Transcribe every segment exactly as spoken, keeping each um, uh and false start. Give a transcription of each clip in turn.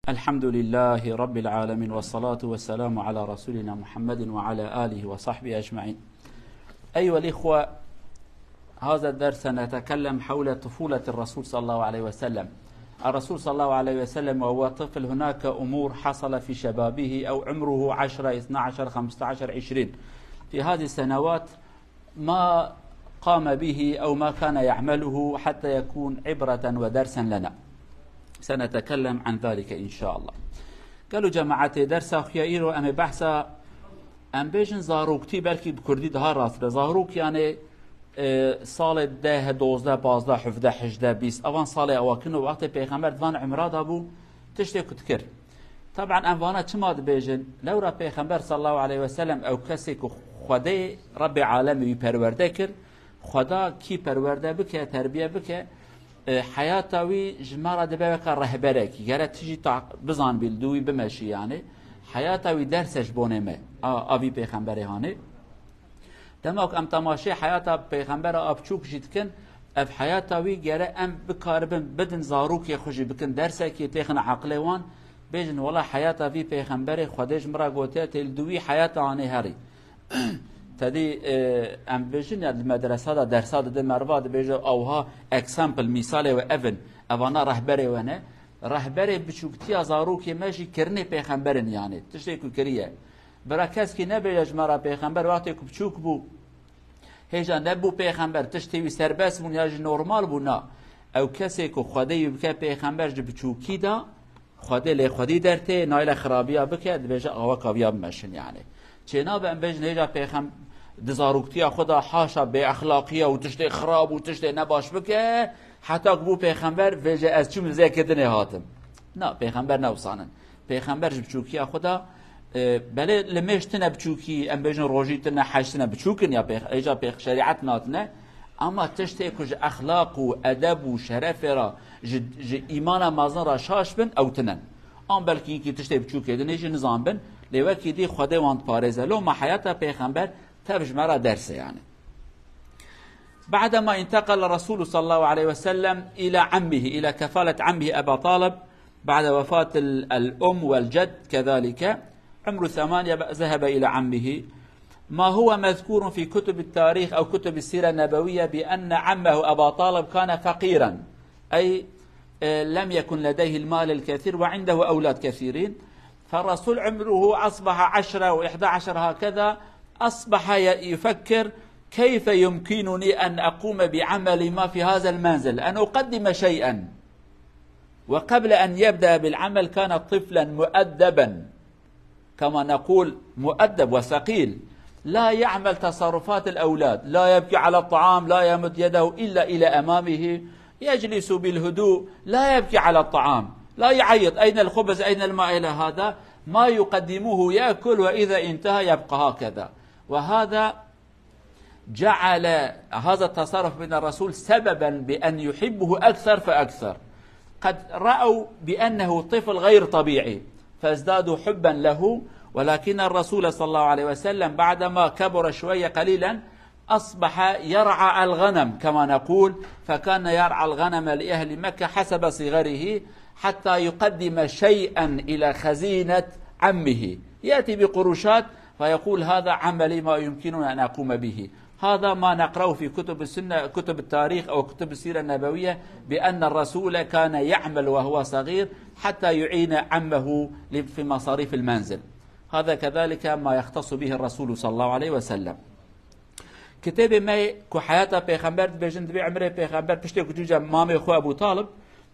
الحمد لله رب العالمين، والصلاة والسلام على رسولنا محمد وعلى آله وصحبه أجمعين. أيها الإخوة، هذا الدرس سنتكلم حول طفولة الرسول صلى الله عليه وسلم. الرسول صلى الله عليه وسلم وهو طفل، هناك أمور حصل في شبابه أو عمره عشرة، اثنا عشر، خمسة عشر، عشرين. في هذه السنوات ما قام به أو ما كان يعمله حتى يكون عبرة ودرسا لنا. سنتكلم عن ذلك إن شاء الله. Gelo cemaetê, dersa xwe ya îro em ê behsa, em bêjin zaroktî, belkî bi kurdî daha rast be. Zarok yani, e, salê deh, dozdeh, pazdeh, hevdeh, hejdeh, bîst. Evan salê ewa kin û wextê pêxember di van umra da bû, tiştê ku dikir. Taban em vana çima dibêjin? Lewra pêxember sallallahu aleyhi ve sellem ew kesê ku Xwedê Rebbê alemê wî perwerde kir, Xweda kî perwerde bike, terbiye bike, e, heyata wî ji me re dibe weke rehberekî. Gere tijî ta-, bizanbî, li dû wî bimeşî yani. Heyata wî derse ji bonê me. A, a vî pêxemberê hanê. Dema ku em temaşê heyata pêxembera a biçûk jî dikin, ev heyata wî gere em bikaribin bidin zarokê xwe jî bikin dersekê têxin eqilê wan, bêjin wela heyata vî pêxemberê Xwedê ji min re gotiye tê li dû wî heyata anê herî. Tedî, e, em bêjin ya di medresa de dersa dide meriva dibêje awha example, mîsalê we ev in, evana rehberê we ne. Rehberê biçûktiya zarokê me jî kirinê pêxember in yani. Tiştê ku kiriye. Bira keskî nebêje ji me re pêxember wextê ku biçûk bû, hêja nebû pêxember, tiştê wî serbest bûn ya jî normal bû, na. Ew kesê ku Xwedê wî bike pêxember ji biçûkî de, Xwedê lê xwedî dertê, nayle xirabiya bike, dibêje aweka viya bimeşin yani. Çênabe em bêjin hêja pêxem-, di zaroktiya xwe de haşa bêexlaqiya û tiştê xirab û tiştê nebaş bike, heta ku bû pêxember, vêje ez çûm li zêkê dinê hatim. Na, pêxember ne wisa nin. Pêxember ji biçûkiya xwe de, e, belê li mêj tine biçûkî, em bêjin rojî tine, hec tine, biçûk in ya pêx-, hêja pêx-, şerîet natine. Ama tiştê ku ji exlaq û edeb û şerefê re, ji, ji îmana mezin re şaş bin, ew tine. An belkî hinkî tiştê biçûkê din jî nizan bin, lê wekî dî Xwedê wan diparêze. Loma heyata pêxember tev ji me re ders e yani. بعدما انتقل الرسول صلى الله عليه وسلم إلى عمه، إلى كفالة عمه أبا طالب، بعد وفاة ال-، الأم والجد كذلك، عمر ثمانية ب-، ذهب إلى عمه. ما هو مذكور في كتب التاريخ أو كتب السيرة النبوية بأن عمه أبا طالب كان فقيرا، أي، آه، لم يكن لديه المال الكثير وعنده أولاد كثيرين، فالرسول عمره أصبح عشرة وإحدى عشر هكذا، أصبح ي-، يفكر: كيف يمكنني أن أقوم بعمل ما في هذا المنزل، أن أقدم شيئا؟ وقبل أن يبدأ بالعمل كان طفلا مؤدبا، كما نقول مؤدب وثقيل، لا يعمل تصرفات الأولاد، لا يبكي على الطعام، لا يمد يده إلا إلى أمامه، يجلس بالهدوء، لا يبكي على الطعام، لا يعيط: "أين الخبز؟ أين الماء؟" إلى هذا، ما يقدموه يأكل، وإذا انتهى يبقى هكذا. وهذا جعل هذا التصرف من الرسول سببا بأن يحبه أكثر فأكثر. قد رأوا بأنه طفل غير طبيعي، فازدادوا حبا له، ولكن الرسول صلى الله عليه وسلم بعدما كبر شوية قليلا أصبح يرعى الغنم كما نقول، فكان يرعى الغنم لأهل مكة حسب صغره حتى يقدم شيئا إلى خزينة عمه، يأتي بقروشات فيقول: "هذا عملي ما يمكنني أن أقوم به." هذا ما نقرأه في كتب السنة، كتب التاريخ أو كتب السيرة النبوية، بأن الرسول كان يعمل وهو صغير حتى يعين عمه ل-، في مصاريف المنزل. هذا كذلك ما يختص به الرسول صلى الله عليه وسلم. Kitêbê me ku heyata pêxember dibêjin, dibê umrê pêxember piştê ku cûce mamê xwe Ebû Talib,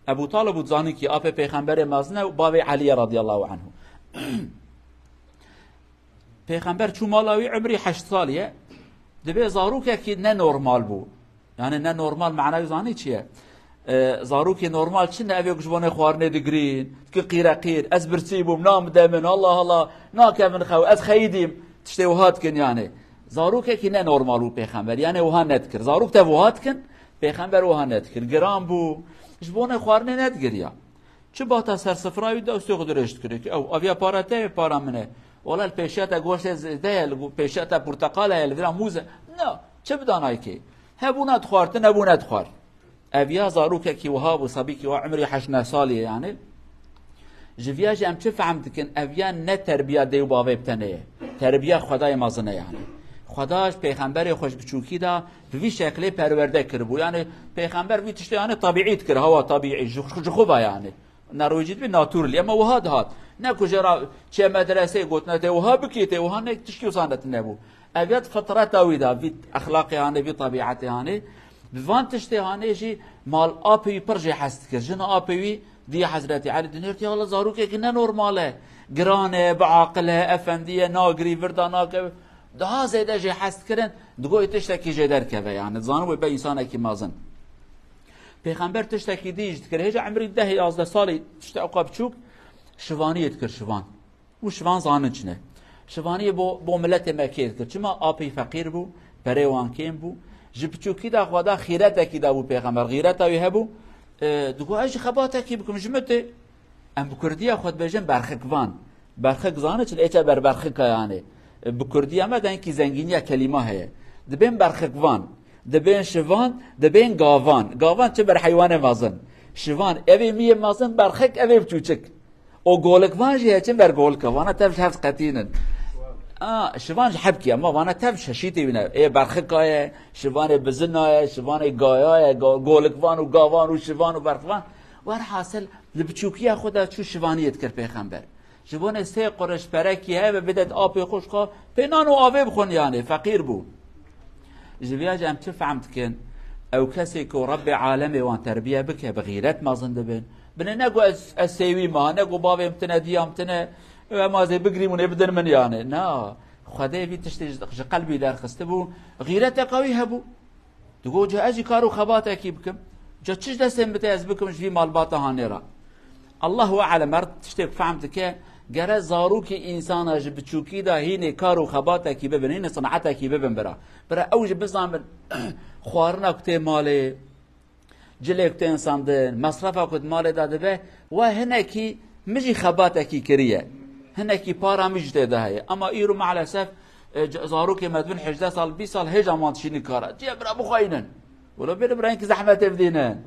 Ebû Talib û zanî ki apê pêxemberê mezin e û bavê Elî ye radiyallahu anhu. Pêxember çû mala wî, umrî heşt salî ye. Dibê zarokekî ne normal bû. Yani ne normal mana wî zanî çi ye? E, zarokê normal çi ne? Ev ê ku ji bo nê xwarinê digirîn, dikin qîreqîr, ez birsî bûm, nam de min, Allah Allah, nakevin xew, ez xeyidîm, tiştê wiha dikin yani. Zarokekî ne normal bû pêxember, yani wiha nedikir. Zarok tev wiha dikin, pêxember wiha nedikir. Giran bû, ji bo nê xwarinê nedigiriya. Çi bata ser sifra wî destê xwe dirêj dikirê ki ew aviya para te ye, para min e. Wela li pêşiya te goştê zêde ye, li pêşiya te porteqal heye, li vira mûz e. Na, çi bida nayê kê? Hebûna dixwar, tu nebû nedixwar. Ev ya zarokekî wiha bû, sebîkî wa umrî heşt neh salî ye yani. Ji viya jî em çi fehm dikin? Ev ya ne terbiya dê û bavê bi tenê ye. Terbiya Xwedayê mezin e yani. Xweda ji pêxemberê xwe ji biçûkî de bi vî şeklê perwerde kiribû. Yani pêxember vî tiştê yani tabiî dikir, hewa tabiî, ji, ji xwe ve yani. Nerojî dibî naturlî, ema wiha dihat. Ne ku jê re çê medreseyê gotine tê wiha bikî, tê wiha ne tiştî wisa ne tine bû. Ev ya di fitreta wî de, vî exlaqê hanê, vî tabiatê hanê. Bi van tiştê hanê jî mal apê wî pir jê hez dikir. Jina apê wî diye Hezretî Elî dinêrt, ya Allah, zarokekî ne normal e. Giran e, bi aqil e, efendî ye, nagirî, virda nake. Daha zêde jê hez dikirin, digot tiştekî jê derkeve yani. Zanibû be însanekî mezin. Pêxember tiştekî dî jî dikir. Hêja emrî deh yazdeh salî tiştê ewqa biçûk şivaniyê dikir şivan. Û şivan zanin çi ne. Şivaniyê bo, bo miletê Mekkeyê dikir. Çima apî feqîr bû, perê wan kêm bû. Ji biçûkî de Xweda xîretekî dabû pêxember. Xîreta wî hebû. E, digot ez jî xebatekî bikim ji min tê. Em bi kurdî ya xwe dibêjin berxikvan. Berxik zanin çi ne, êçe ber berxika yani. E, bi kurdî ya me de hinkî zengîniya kelîma heye. Dibên berxikvan, dibên şivan, dibên gavan. Gavan çi ber heywanê mezin. Şivan, evê miyê mezin, berxik evê biçûçik. O golikvan jî heçin ber golika. Vana tev ji hev qetînin. A, şivan ji hebkî, ama vana tev şeşîtê wî ne. Ê berxika ye, şivanê bizina ye, şivanê gaya ye, go-, golikvan û gavan û şivan û berxikvan. Werhasil, li biçûkiya xwe de çû şivaniyê dikir pêxember. Ji bo ne sê quriş perekî heye ve bide apê xwe ji xwe pê nan û avê bixwin yani, feqîr bû. Ji viya jî em çi fehm dikin? Ew kesê ku Rebbê alemê wan terbiye bike, bi xîret mezin dibin. Binê ne ku ez, ez sêwî me, ne ku bavê min tine, diya min tine, ew em azê bigirîm û nê bidin min yani. Na, Xwedê vî tiştê ji, ji qelbî derxistibû, xîreteka wî hebû. Digot, ca ez jî kar û xebatekî bikim. Ca çi ji destê min bite ez bikim ji vî malbata hanê re. Allahu alem, her tiştê ku fehm dike, gere zarokê însana ji biçûkî de hînê kar û xebatekî bibin, hînê sinetekî bibin bira. Bira ew jî bizanbin, xwarina ku tê malê, cilê ku tên sandin, mesrefa ku di malê de dibe, we hinekî min jî xebatekî kiriye. Hinekî para min jî tê de heye. Ema îro maalesef, e, c-, zarokê me dibin hejdeh sal, bîst sal hêja wan dişînin kara. Ciya bira bixweynin. Wilo bêne bira hinkî zehmetê bidînin.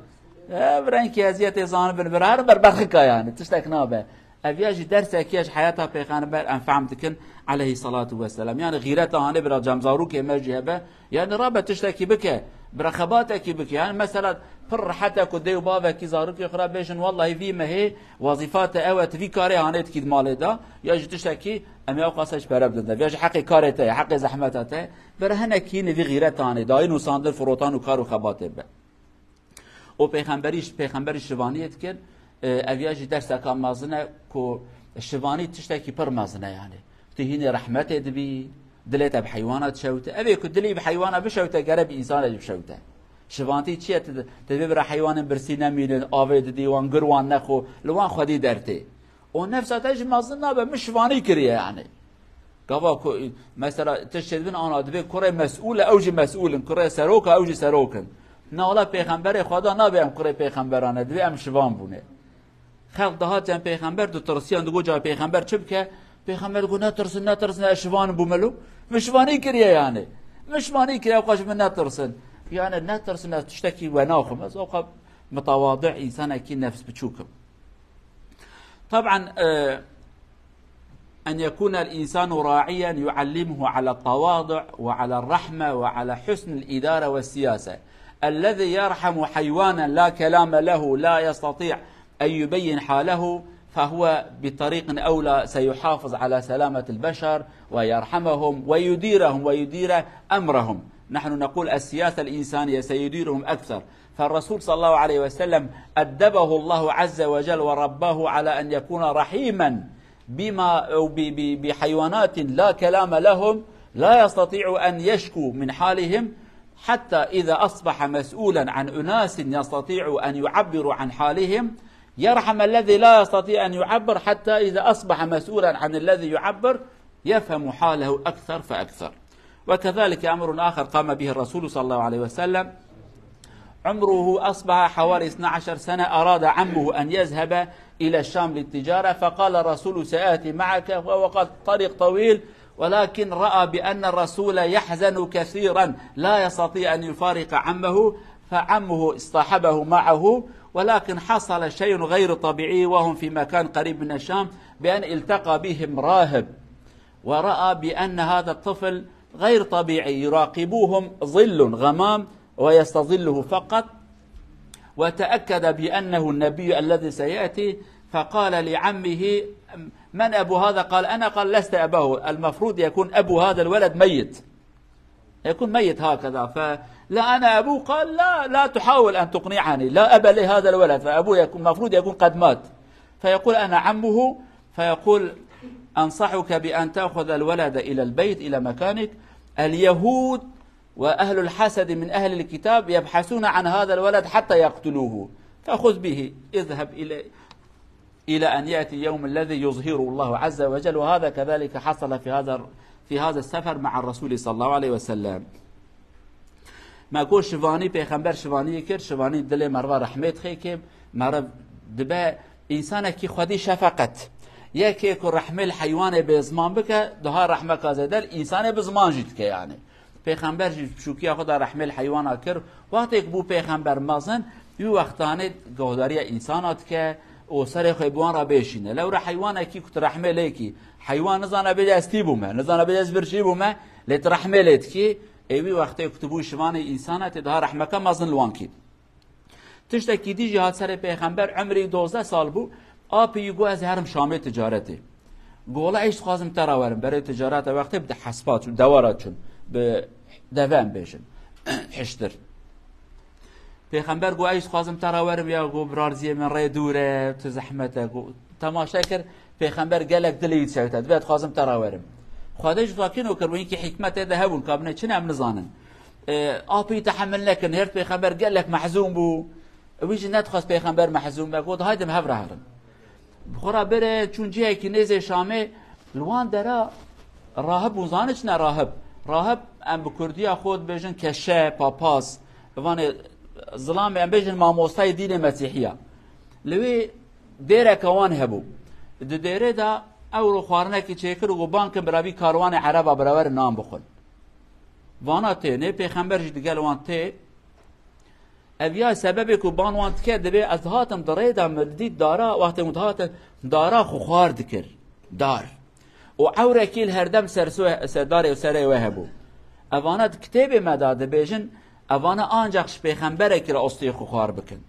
E, bira hinkî eziyetê zanibin, bira herin ber berxika yani. Tiştek nabe. Ev ya jî dersekî ye ji heyata Pêxember em fehm dikin aleyhî salatu weselam. Yani xîreta hanê bira cem zarokê me jî hebe. Yani rabe tiştekî bike. Bira xebatekî bike. Yani mesela pir rehet e ku dê û bavekî zarokê xwe re bêjin, wellahî vî mehê wezîfa te ew e, tu vî karê hanê dikî di malê de. Ya jî tiştekî em ê ewqas ji pere bidin te. Ya jî heqê karê te ye, heqê zehmeta te ye. Bira hinekî hînê vî xîreta hanê, dayîn û sandin, firotan û kar û xebatê be. Û pêxemberî, pêxemberî şivaniyê dikir, e, ev ya jî derseka mezin e ku şivanî tiştekî pir mezin e yani. Tu hînê rehmetê dibî, dilê te bi heywana dişewite. Evê ku dilî bi heywana bişewite, gere bi însana jî bişewite. Şivantî çi ye? Tu, tu dibê bira heywanên birsî nemînin, avê didî wan, gir wan nexwe, li wan xwedî dertê. O nefsa te jî mezin nabe, min şivanî kiriye yani. Gava ku, mesela, tiştê dibin ana, dibê kurê mesûl e, ew jî mesûl in, kurê serok e, ew jî serok in. Na wala pêxemberê Xweda nabe em kurê pêxemberan e, dibê em şivan bûne. Xelk dihat cem pêxember, ditirsiyan, digot, ca pêxember çi bike? Pêxember digot, netirsin, netirsin, ez şivan bûme lo. Min şivanî kiriye yani. Min şivanî kiriye, xwe ji min netirsin. Yani netirsin, ez tiştekî we naxwim. Ez o qe mitewadi, însanekî nefs biçûk im. طبعا، آه، أن يكون الإنسان راعيا يعلمه على التواضع وعلى الرحمة وعلى حسن الإدارة والسياسة. الذي يرحم حيوانا لا كلام له، لا يستطيع أن يبين حاله، فهو بطريق أولى سيحافظ على سلامة البشر ويرحمهم ويديرهم ويدير أمرهم. نحن نقول السياسة الإنسانية سيديرهم أكثر. فالرسول صلى الله عليه وسلم أدبه الله عز وجل ورباه على أن يكون رحيما بما، أو ب-، ب-، بحيوانات لا كلام لهم، لا يستطيع أن يشكو من حالهم، حتى إذا أصبح مسؤولا عن أناس يستطيع أن يعبر عن حالهم، يرحم الذي لا يستطيع أن يعبر، حتى إذا أصبح مسؤولا عن الذي يعبر، يفهم حاله أكثر فأكثر. وكذلك أمر آخر قام به الرسول صلى الله عليه وسلم، عمره أصبح حوالي اثنا عشر سنة، أراد عمه أن يذهب إلى الشام للتجارة، فقال الرسول: "سآتي معك"، وهو قد طريق طويل، ولكن رأى بأن الرسول يحزن كثيرا، لا يستطيع أن يفارق عمه، فعمه اصطحبه معه، ولكن حصل شيء غير طبيعي وهم في مكان قريب من الشام، بأن التقى بهم راهب ورأى بأن هذا الطفل غير طبيعي، يراقبوهم ظل غمام ويستظله فقط، وتأكد بأنه النبي الذي سيأتي، فقال لعمه: "من أبو هذا؟" قال: "أنا." قال: "لست أباه، المفروض يكون أبو هذا الولد ميت، يكون ميت هكذا." فلا أنا أبوه. قال: "لا، لا تحاول أن تقنعني، لا أب لهذا الولد، فأبوه يكون، مفروض يكون قد مات." فيقول: "أنا عمه." فيقول: "أنصحك بأن تأخذ الولد إلى البيت، إلى مكانك. اليهود وأهل الحسد من أهل الكتاب يبحثون عن هذا الولد حتى يقتلوه، فخذ به، اذهب إلى، إلى أن يأتي اليوم الذي يظهره الله عز وجل." وهذا كذلك حصل في هذا، في هذا السفر مع الرسول صلى الله عليه وسلم. Me got şivanî, pêxember şivaniyê kir, şivanî dilê merva rehmê dixê kêm, meriv dibe însanekî xwedî şefeqet. Yekê ku rehmê li heywanê bê ziman bike, daha rehmeka zêde li însanê bi ziman jî dike yani. Pêxember jî bi pişûkiya xwe de rehmê li heywana kir. Wextê ku bû pêxember mezin, wî wextanê guhdariya însana dike û serê xwe bi wan re bêşîne. Lewra heywanekî ku tu rehmê lê kî, heywan nizane bêje ez tî bûme, nizane bêje ez vir jî bûme, lê tu rehmê lê dikî, ê wî wextê ku tu bûyî şivanê însana tê daha rehmeke mezin li wan kî. Tiştekî dî jî hat serê pêxember, emrî dozdeh sal bû, apî wî got ez herim Şamê ticaretê. Got wela ez dixwazim te re werim, berê ticareta wextê bi hespa çûn, dewara çûn, bi deve em bêjin, hiştir. Pêxember got ez dixwazim te re werim, ya got birarziyê min rê dûr e, tu zehmet e, got temaşe kir, pêxember gelek dilê wî dişewite, dibe dixwazim te re werim. Xwedê jî sakîn û kir, wî hinkî hikmetê de hebûn, ka binê çi ne em nizanin. E, apî tehemil nekin, hêrt pêxember gelek mehzûn bû. Wî jî nedixwest pêxember mehzûn be, got haydi em hev re herin. Bi xwe re bire çûn cihekî nêzê Şamê, li wan dera rahib bûn, zanî çi ne rahib? Rahib em bi kurdiya xwe dibêjin keşe, papaz, vanê zilamê em bêjin mamostayê dînê mesîhiya. Li wê dêreke wan hebû. Di dêrê de ewro xwarinekî çêkir û got ban kin bira vî karwanê ereba bira werin nan bixwin. Vana tê, nê pêxember jî digel wan tê. Ev ya sebebê ku ban wan dike, dibê ez dihatim di rê de min didît dara, wextê min dihatim dara xwe xwar dikir. Dar. Û ewrekî li herdem ser so-, ser darê û serê we hebû. Evana di kitêbê me de dibêjin, evana ancaq ji pêxemberekî re ostiyê xwe xwar bikin.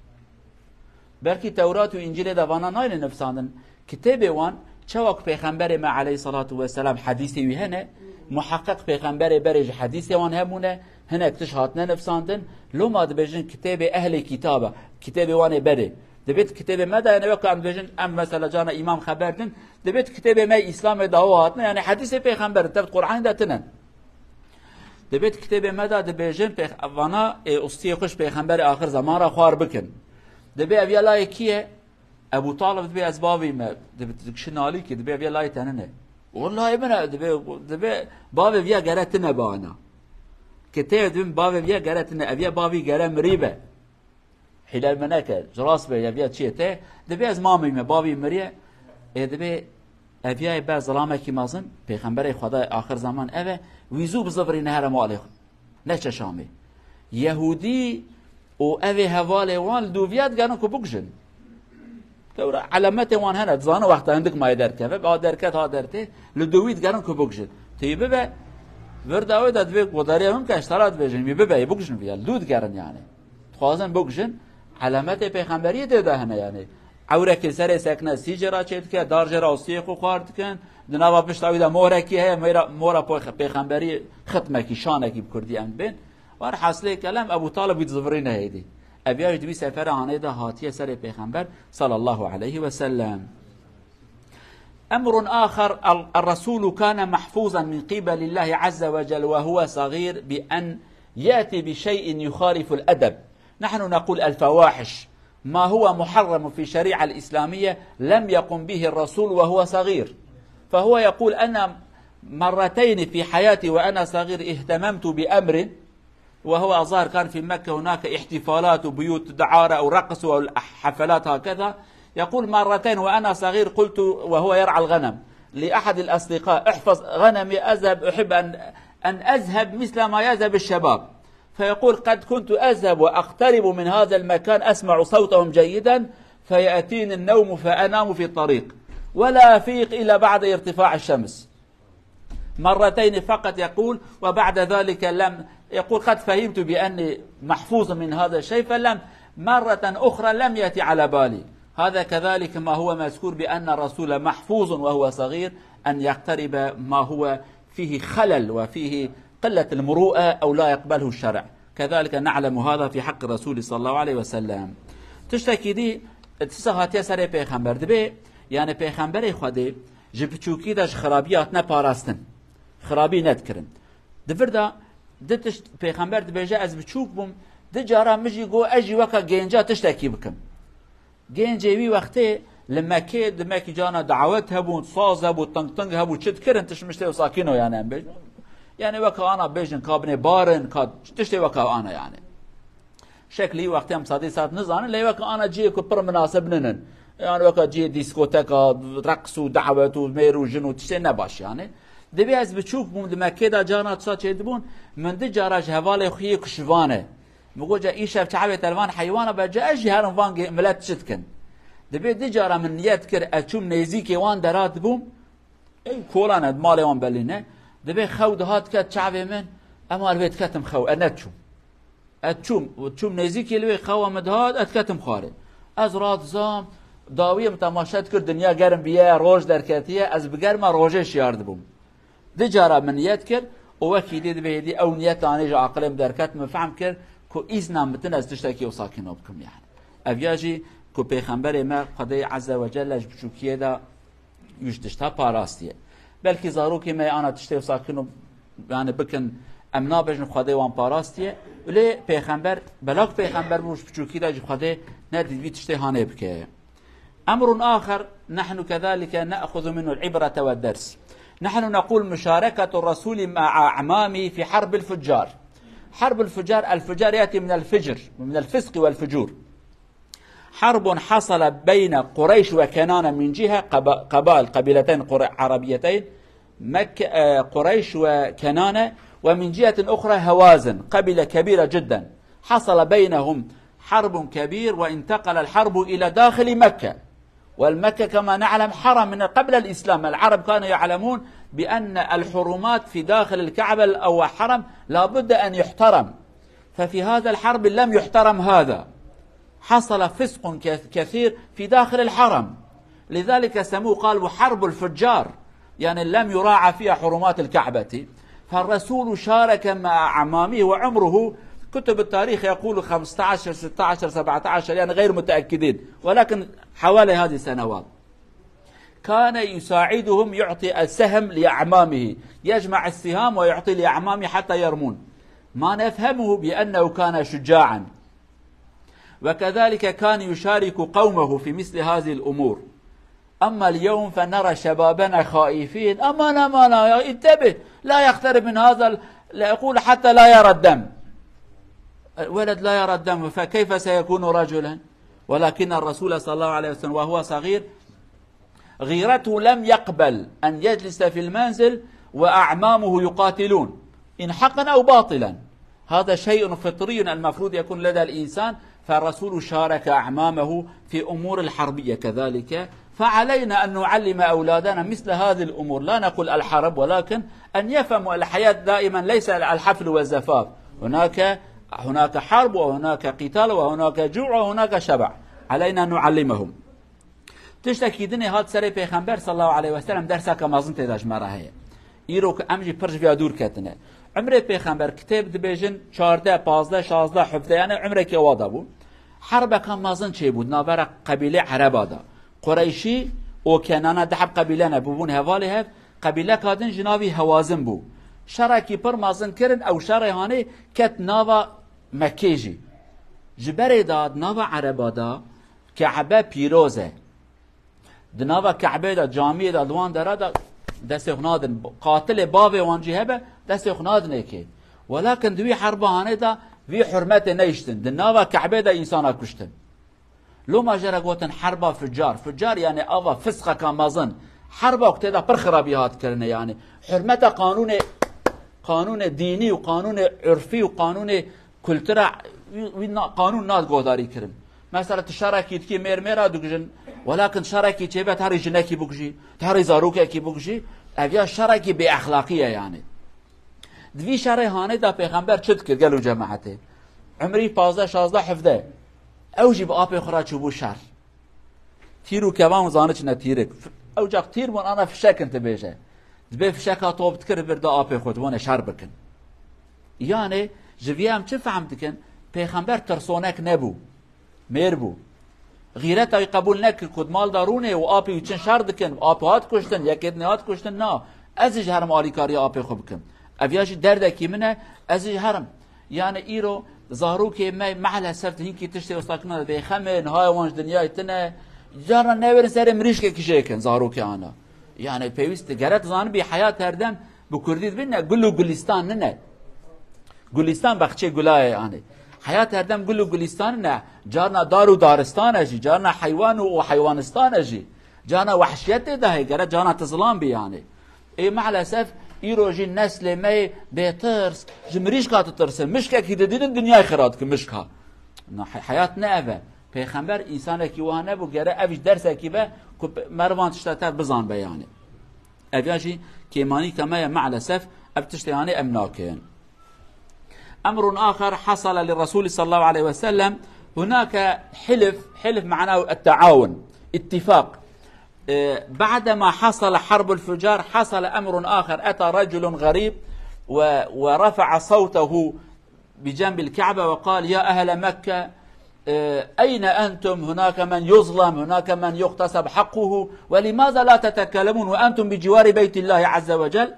Belkî Tewrat û Încîlê de vana nayne nivsandin. Kitêbê wan, çawa ku Pêxemberê me aleyhissalatu vesselam hedîsê wî hene, muheqeq Pêxemberê berê ji hedîsê wan hebûne, hinek tişt hatine nivsandin, loma dibêjin kitêbê ehlê kitaba, kitêbê wan ê berê. Dibêt kitêbê me de, yani wek em dibêjin, em mesela cana îmam xeber din, dibêt kitêbê me Îslamê dawa hatine, yani hedîsê Pêxember, tevt Qur'anê de tinen. Dibêt kitêbê me de dibêjin, pêx-, vana ê ustiyê xwe ji Pêxemberê axir zeman re xwar bikin. Dibê ev ya layê kî ye? Ebu Talib dibê ez bavî me, dibê tu dikişî nalîkî, dibê ev ya layê te nine. Wallahî min e, dibê, dibê bavê viya gere tine bana. Kitêbê dibê bavê viya gere tine, ev ya bavî gere mirî be. Hîlel me neke, ji rast be, ev ya çi ye te? Dibê ez mamî me, bavî miriye. Ê dibê ev ya be zilamekî mezin, pêxemberê Xwedayê axir zeman ev e, wî zû bizivirîne here malê xwe. Neçe Şamê. Yehûdî û ev ê hevalê wan li dûviya digerin ku bikujin. Tewra elemetê wan hene, dizane wexta hindik maye derkeve, ha derket, ha dertê, li dûvî digerin ku bikujin. Tê bibe, vir dawê de divê godariya hûn ke ji te re dibêjin, wî bibe, yê bikujin viya, li dû digerin yani. Dixwazin bikujin, elemetê pêxemberiyê tê de hene yani. Ewrekê serê sekine sî jê re çê dike, dar jê re û siyê xwe xwar dikin, di nava pişta wî de morekî heye, mora, mora pêx-, pêxemberî xitmekî, şanekî bi kurdî em dibên. Werhasilê kelem Ebu Talib wî dizivirîne hêdî. Ev ya jî di wî sefera anê de hatiye serê Pêxember sallallahu aleyhi ve sellem. أمر آخر، ال-، الرسول كان محفوظا من قبل الله عز وجل وهو صغير بأن يأتي بشيء يخالف الأدب. نحن نقول الفواحش، ما هو محرم في الشريعة الإسلامية لم يقم به الرسول وهو صغير. فهو يقول: أنا مرتين في حياتي وأنا صغير اهتممت بأمر، وهو الظاهر كان في مكة هناك احتفالات وبيوت دعارة أو رقص أو حفلات هكذا، يقول: مرتين وأنا صغير قلت، وهو يرعى الغنم، لأحد الأصدقاء: احفظ غنمي، أذهب، أحب أن، أن أذهب مثل ما يذهب الشباب. فيقول: قد كنت أذهب وأقترب من هذا المكان، أسمع صوتهم جيدا، فيأتيني النوم فأنام في الطريق، ولا أفيق إلا بعد ارتفاع الشمس. مرتين فقط يقول، وبعد ذلك لم يقول: قد فهمت بأني محفوظ من هذا الشيء، فلم، مرة أخرى لم يأتي على بالي. هذا كذلك ما هو مذكور بأن الرسول محفوظ وهو صغير أن يقترب ما هو فيه خلل وفيه قلة المروءة أو لا يقبله الشرع. كذلك نعلم هذا في حق الرسول صلى الله عليه وسلم. Tiştekî dî, tisa hatiye serê pêxember. Dibê, yani pêxemberê Xwedê ji piçûkî de ji xirabî hatine parastin. Xirabî nedikirin. Di vir de di tişt pêxember dibêje, ez biçûk bûm, di cara min jî got, ez jî weka gênca tiştekî bikim. Gêncê wî wextê li Mekê, di Mekî cana dawet hebûn, saz hebû, ting ting hebû, çi dikirin, tişt miştê wisa kîno yani em bêjin. Yani weka ana bêjin, ka binê barin, ka tiştê weka ana yani. Şeklî wextê em sadî saet nizanin, lê weka ana cihê ku pir minasib ninin. Yani weka cihê dîskoteka, reqs û dawet û mêr û jin û tiştê ne baş yani. Dibê ez biçûk bûm, di Mekê de cana tisa çêdibûn, min di cara ji hevalê xwe yê ku şivane. Min got, "Ca îşev çavê te li van heywana be, ca ez jî herim van gê-, milet çi dikin." Dibê di cara min niyet kir, ez çûm nêzîkê wan dera dibûm, ey kolan e, malê wan belî ne. Dibê xew dihat ket çavê min, ema li vê diketim xew, e neçûm. Ez çûm, çûm nêzîkê li wê xewa min dihat, ez diketim xwarê. Ez radizam, dawiyê min temaşe dikir, dinya germ biye, roj derketiye, ez bi germa rojê şiyar dibûm. Di cara min niyet kir û wekî dî dibê hêdî ew niyet anî ji aqilê min derket, min fehm kir ku îzna min tine ez tiştekî wisa kîno bikim yani. Ev ya jî ku pêxemberê me Xwedê Ezze ve Celle ji biçûkiyê de wî ji tişta parastiye. Belkî zarokê me ana tiştê wisa kîno yani bikin, em nabêjin Xwedê wan parastiye. Lê pêxember, belak pêxember bû ji biçûkî de jî Xwedê nedît vî tiştê hanê bike. أمر آخر نحن كذلك نأخذ منه العبرة والدرس. نحن نقول مشاركة الرسول مع أعمامه في حرب الفجار. حرب الفجار، الفجار يأتي من الفجر، من الفسق والفجور. حرب حصل بين قريش وكنانة من جهة، قبا-، قبائل، قبيلتين قر-، عربيتين، مكة، آه، قريش وكنانة، ومن جهة أخرى هوازن، قبيلة كبيرة جدًا. حصل بينهم حرب كبير، وانتقل الحرب إلى داخل مكة. والمكة كما نعلم حرم من قبل الإسلام. العرب كانوا يعلمون بأن الحرمات في داخل الكعبة أو حرم لا بد أن يحترم، ففي هذا الحرب لم يحترم هذا، حصل فسق كث-، كثير في داخل الحرم، لذلك سموه، قالوا، حرب الفجار، يعني لم يراعى فيها حرمات الكعبة. فالرسول شارك مع أعمامه وعمره، كتب التاريخ يقول خمستاشر، ستاشر، سبعتاشر، يعني غير متأكدين، ولكن حوالي هذه السنوات. كان يساعدهم، يعطي السهم لأعمامه، يجمع السهام ويعطي لأعمامه حتى يرمون. ما نفهمه بأنه كان شجاعا. وكذلك كان يشارك قومه في مثل هذه الأمور. أما اليوم فنرى شبابنا خائفين، أمان، أمان، يا انتبه، لا يقترب من هذا ال-، لا يقول حتى لا يرى الدم. الولد لا يرى الدم، فكيف سيكون رجلا؟ ولكن الرسول صلى الله عليه وسلم وهو صغير غيرته لم يقبل أن يجلس في المنزل وأعمامه يقاتلون، إن حقا أو باطلا. هذا شيء فطري المفروض يكون لدى الإنسان، فالرسول شارك أعمامه في أمور الحربية كذلك، فعلينا أن نعلم أولادنا مثل هذه الأمور، لا نقول الحرب، ولكن أن يفهموا الحياة دائما ليس الحفل والزفاف، هناك، هناك حرب وهناك قتال وهناك جوع وهناك شبع، علينا أن نعلمهم. Tiştekî dinê hat serê Pêxember sallallahu aleyhi ve sellem, derseke mezin tê de ji me re heye. Îro ku em jî pir ji vêya dûr ketine. Umrê Pêxember, kitêb dibêjin çardeh, pazdeh, şazdeh, hevdeh, yani umrekê wa de bû. Herbeke mezin çêbû di navbera qebîlê Ereba de. Qureyşî û Kenana, du heb qebîle ne, bûbûn hevalê hev, qebîleka din ji navî Hewazin bû. Şerekî pir mezin kirin, ew şerê hanê ket nava Mekkê jî. Ji berê de di nava Ereba de Ke'be pîroz e. Di nava Ke'bê de, camiyê de, di wan dera de destê xwe nadin. Qatilê bavê wan jî hebe, destê xwe nadinê kê. Welakin di wî herba hanê de vî hurmetê neyiştin. Di nava Ke'bê de însana kuştin. Loma jê re gotin herba ficar. Ficar yani ava fisqeka mezin. Herba ku tê de pir xirabî hat kirine yani. Hurmeta qanûnê, qanûnê dînî û qanûnê urfî û qanûnê Kultura wî, wî na-, qanûn nat guhdarî kirin. Mesela tu şerekî dikî mêr mêra dikujin, welakin şerekî çêbe tu herî jinekî bikujî, tu herî zarokekî bikujî, ev ya şerekî bêexlaqî ye yani. Di vî şerê hanê de pêxember çi dikir gelo cemaetê? Umrî pazdeh, şazdeh, hevdeh. Ew jî bi apê xwe re çûbû şer. Tîr û kevan û zaniçine tîrik. Ew cax tîr bûn, ana fişek in tu bêje. Dibê fişeka top dikir, bir da apê xwe, dibûne şer bikin. Yani, ji vî em çi fehm dikin? Pêxember tirsonek nebû. Mêr bû. Xîreta wî qebûl nekir ku di mal de rûnê û apê wî çin şer dikin, apê hat kuştin, yekê dinê hat kuştin, na. Ez jî herim alîkariya apê xwe bikim. Ev ya jî derdekî min e, ez jî herim. Yani îro zarokê me maalesef di hinkî tiştê wisa kirina de bêxem in, haya wan ji dinyayê tine. Carna newêrin serê mirîşkekî jê kin zarokê ana. Yani pêwîst e, gere tu zanibî heyat herdem bi kurdî dibîne gul û gulistan nine. Gulistan baxçê gula ye yani. Heyat herdem gul û gulistan nine. Carna dar û daristan e jî, carna heywan û, û heywanistan e jî. Carna wehşiyet tê de heye, gere carna tu zilam bî yani. Ê maalesef îro jî neslê me yê bêtirs, ji mirîşka ditirsin. Mişkekî didînin dinyayê xira dikin mişka. Na, he-, heyat ne ev e. Pêxember însanekî wiha nebû, gere ev jî dersekî be ku pe-, merivan tişta tev bizan be yani. Ev ya jî kêmanîka me ye maalesef, ev tiştê hanê em nakin. أمر آخر حصل للرسول صلى الله عليه وسلم، هناك حلف، حلف معناه التعاون، اتفاق. إيه، بعدما حصل حرب الفجار، حصل أمر آخر. أتى رجل غريب و-، ورفع صوته بجنب الكعبة وقال: "يا أهل مكة، إيه، أين أنتم؟ هناك من يظلم، هناك من يغتصب حقه، ولماذا لا تتكلمون وأنتم بجوار بيت الله عز وجل؟"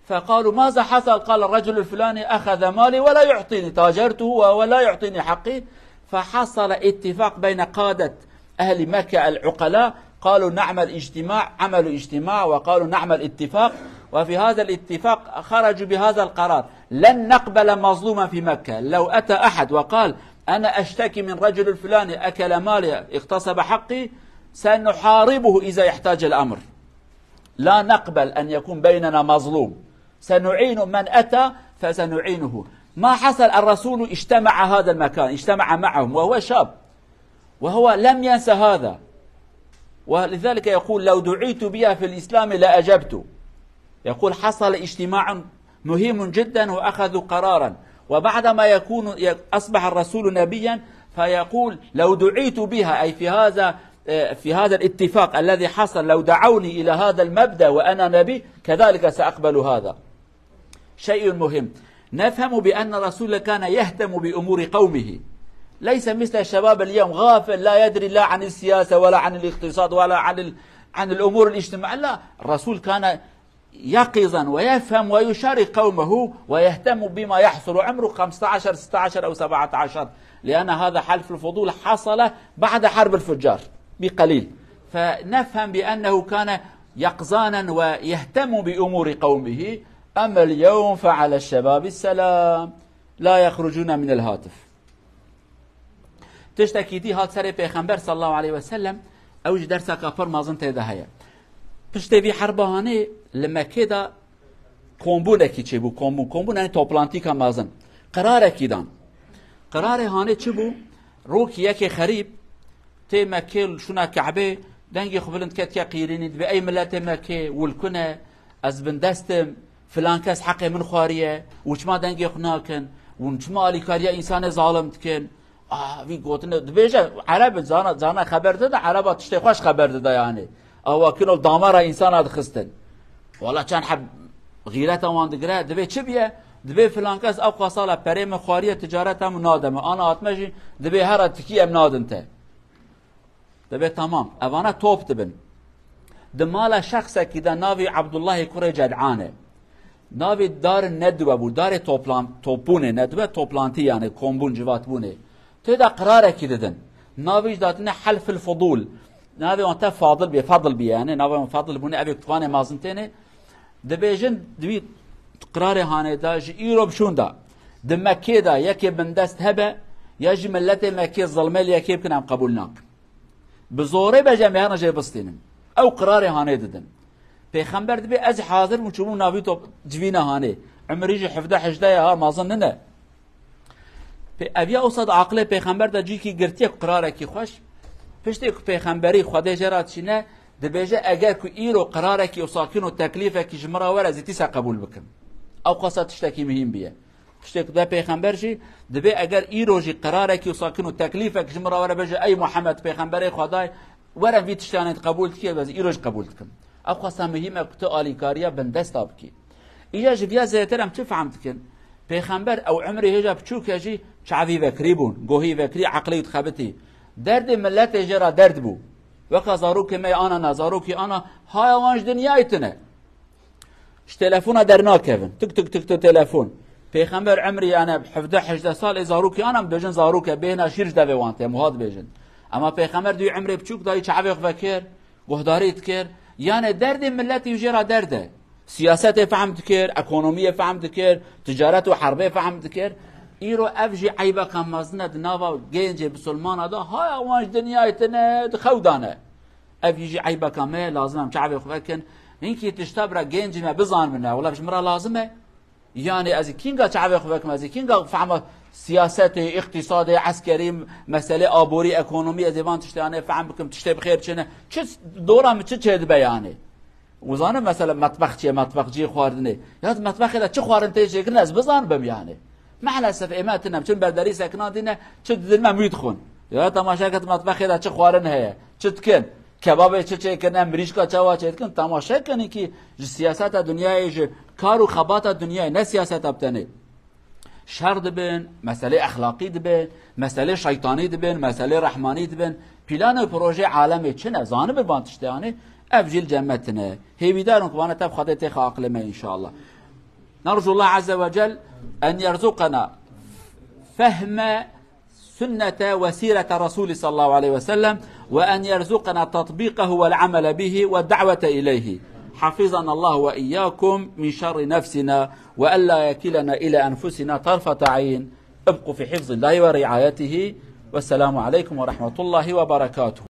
فقالوا: "ماذا حصل؟" قال: "الرجل الفلاني أخذ مالي ولا يعطيني، تاجرته وهو لا يعطيني حقي." فحصل اتفاق بين قادة أهل مكة العقلاء، قالوا: "نعمل اجتماع"، عملوا اجتماع وقالوا: "نعمل اتفاق"، وفي هذا الاتفاق خرجوا بهذا القرار: "لن نقبل مظلوما في مكة، لو أتى أحد وقال: 'أنا أشتكي من رجل الفلاني أكل مالي، اغتصب حقي، سنحاربه إذا احتاج الأمر.'" لا نقبل أن يكون بيننا مظلوم، سنعين من أتى فسنعينه. ما حصل، الرسول اجتمع هذا المكان، اجتمع معهم وهو شاب، وهو لم ينس هذا، ولذلك يقول: "لو دعيت بها في الإسلام لأجبت". يقول: حصل اجتماع مهم جدا وأخذوا قرارا، وبعدما يكون، أصبح الرسول نبيا، فيقول: "لو دعيت بها"، أي في هذا، في هذا الاتفاق الذي حصل، "لو دعوني إلى هذا المبدأ وأنا نبي، كذلك سأقبل هذا". شيء مهم، نفهم بأن الرسول كان يهتم بأمور قومه، ليس مثل الشباب اليوم غافل، لا يدري لا عن السياسة ولا عن الاقتصاد ولا عن ال-، عن الأمور الاجتماعية. لا، الرسول كان يقظا ويفهم ويشارك قومه ويهتم بما يحصل، عمره خمستعش، ستعش أو سبعتعش، لأن هذا حلف الفضول حصل بعد حرب الفجار بقليل، فنفهم بأنه كان يقظانا ويهتم بأمور قومه. أما اليوم فعلى الشباب السلام، لا يخرجون من الهاتف. Tiştekî dî hat serê Pêxember sallallahu aleyhi ve sellem, ew jî derseka pir mezin tê de heye. Piştê vî herba hanê li Mekkê de kombûnekî çêbû, kombûn, kombûn yani toplantîka mezin. Qirarekî dan. Qirarê hanê çi bû? Rokî yekê xerîb tê Mekkê şûna Ke'bê, dengê xwe bilind ketiye qîrînî, dibê: "Ey miletê Mekkê, wil kune, ez bindest im, filan kes heqê min xwariye, û çima dengê xwe nakin, û çima alîkariya însanê zalim dikin?" Ah, vî gotine dibêje, Ereb in, zana, zana xeber dide, Ereba tiştê xweş xeber dide yani. Awa kino damara însana dixistin. Wala çend heb xîreta wan digire, dibê çi biye? Dibê filan kes ew qasala perê min xwariye ticareta min nademe. Ana hatme jî dibê hera tikî em nadin te. Dibê tamam. Evana top dibin. Di mala şexsekî de navê Abdullahê kurê Ced'an e. Navê dar nedwe bû. Darê toplan-, topûnê nedwe, toplantî yani, kombûn, civatbûnê. Tê de qirarekî didin. Navê jî datine Helfil Fudûl. Navê wan te Fadil bê, Fadil bê yani. Navê wan Fadil bûne, evê kutuvanê mazin têne. Dibêjin, di wî qirarê hanê de ji îro bi şûn de. Di Mekkê de yekê bindest hebe, ya jî miletê Mekkê zilmê li yekê bikin, em qebûl nakin. Bi zorê be jî em ê herin jê bistînin. Ew qirarê hanê didin. Pêxember dibê ez hazir bûm, çûbûm navî top civîna hanê. Umrî jî hevdeh hejdeh ya ha, mazin nine. Pê-, ev ya wisa di aqilê pêxember de cîkî girtiye ku qirarekî xweş. Piştê ku pêxemberî Xwedê jê re dişîne, dibêje, eger ku îro qirarekî û sakin û teklîfekî ji min re were, ez ê tîsa qebûl bikim. Ew qasa tiştekî muhîm biye. Tiştê ku de pêxember jî dibê, eger îro jî qirarekî û sakin û teklîfek ji min re were, bêje, ey Muhammed, pêxemberê Xwedayê, were vî tiştanê qebûl dikî, ez îro jî qebûl dikim. Ew qasa muhîm e ku tu alîkariya bindesta bikî. Îja ji viya zêdetir em çi fehm dikin? Pêxember ew umrê hêja biçûk e jî çavî vekirî bûn, gohî vekirî, eqlê wî dixebitî. Derdê miletê jê re derd bû. Weka zarokê me ana ne, zarokî ana, haya wan ji dinyayê tune. Ji telefona dernakevin. Tik tik tik tik telefon. Pêxember umrî yani hevdeh hejdeh sal ê zarokî ana em dibêjin zarok e, bêhna şîr ji devê wan tê, em wiha dibêjin. Ema pêxember duyî umrê biçûk dayî çavê xwe vekir. Guhdarî dikir, yanê derdê miletî jê re derd e. Siyasetê fehm dikir, ekonomiyê fehm dikir, ticaret û herbê fehm dikir. Îro ev jî eybeka mezin e di nava gencê bisilmana de, haya wan ji dinyayê tine, di xew de ne. Ev jî eybeka me ye, lazim em çavê xwe vekin. Hinkî tişta bira gencê me bizanibin, wela ji min re lazim e. Yanî ez ê kînga çavê xwe vekim, ez ê kînga fehma siyasetê, îqtîsadê, eskerî, meselê aborî, ekonomî, ez ê van tiştê anê fehm bikim, tiştê bi xêr çi ne. Çi dora min çi çêdibe yanî? Û zanim mesela metbex çi ye, metbex cihê xwarinê. Ya di metbexê de çi xwarin tê çêkirin ez bizanibim yanî. Maalesef ême tine, em çin ber derî sekinan dîne, çi didin me wî dixwin. Ya temaşe ke di metbexê de çi xwarin heye, çi dikin? Kebabê çi çêkirine, mirîşka çawa çêdikin, temaşe kin ki ji siyaseta dinyayê, ji kar û xebata dinyayê, ne siyaseta bi tenê. Şer dibin, meselê exlaqî dibin, meselê şeytanî dibin, meselê rehmanî dibin, plan û projê alemê çi ne, zanibin van tiştê anê, ev jî li cem me tine. Hêvîdar in ku vane tev Xwedê têxe aqilê me înşallah. نرجو الله عز وجل أن يرزقنا فهم سنة وسيرة رسول صلى الله عليه وسلم، وأن يرزقنا تطبيقه والعمل به والدعوة إليه. حفظنا الله وإياكم من شر نفسنا، وألا يكلنا إلى أنفسنا طرفة عين. ابقوا في حفظ الله ورعايته، والسلام عليكم ورحمة الله وبركاته.